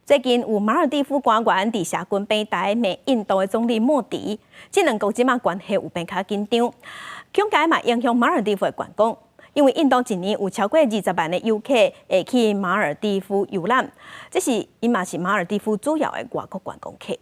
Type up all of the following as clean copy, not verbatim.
最近有馬爾地夫官員佇社群平台罵印度的總理莫迪，這兩國這馬關係有變較緊張，恐驚嘛影響馬爾地夫的觀光，因為印度一年有超過20萬的遊客會去馬爾地夫遊覽，這是伊嘛是馬爾地夫主要的外國觀光客。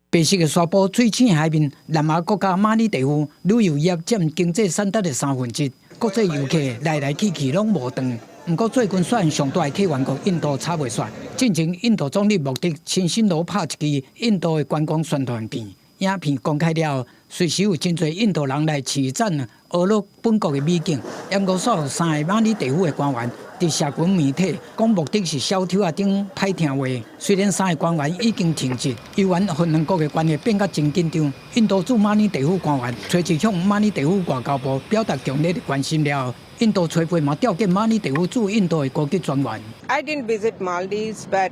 白色的沙埔、水星海面，南亞國家馬爾地夫旅遊業佔經濟產值的三分之一，國際遊客來來去去攏無斷。毋過最近煞上大的客源國印度炒袂煞，進前印度總理莫迪親身落拍一支印度的觀光宣傳片，影片公開了後，隨時有真濟印度人來稱讚呵咾本國的美景。毋過煞有三个馬爾地夫的官員佇社群媒體講莫迪是小偷仔等歹聽話。雖然三个官員已經停職，猶原予兩國的關係變甲真緊張。印度駐馬爾地夫官員隨即向馬爾地夫外交部表達強烈的關心了後，印度隨後嘛調遣馬爾地夫駐印度的高級專員。 I didn't visit Maldives, but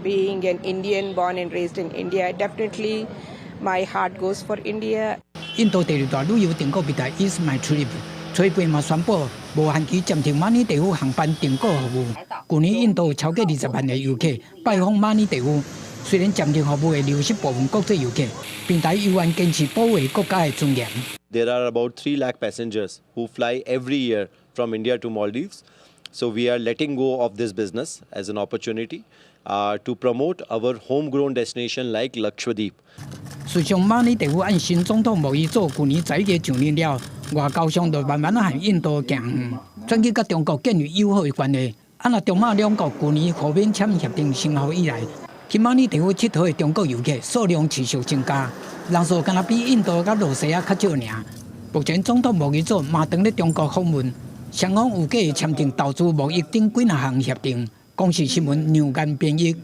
being an Indian born and raised in India, definitely my heart goes for India. 印度第二大旅遊訂購平台 EaseMyTrip 隨後嘛宣布無限期暫停馬爾地夫航班訂購服務。舊年印度有超過20萬个遊客拜訪馬爾地夫，雖然暫停服務會流失部分國際遊客，平台猶原堅持保衛國家的尊嚴。 There are about 3 lakh passengers who fly every year from India to Maldives. So we are letting go of this business as an opportunity to promote our homegrown destination like Lakshadweep. 事實上，馬爾地夫按新總統莫伊佐舊年11月上任了，外交上就慢慢仔和印度行遠，轉去佮中國建立友好的關係。啊，若中馬兩國舊年互免簽協定生效以來，去馬爾地夫𨑨迌的中國遊客數量持續增加，人數敢若比印度佮露西亞較少爾。目前總統莫伊佐嘛當咧中國訪問，雙方預計會簽訂投資、貿易等幾若項協定。公視新聞梁堅編譯。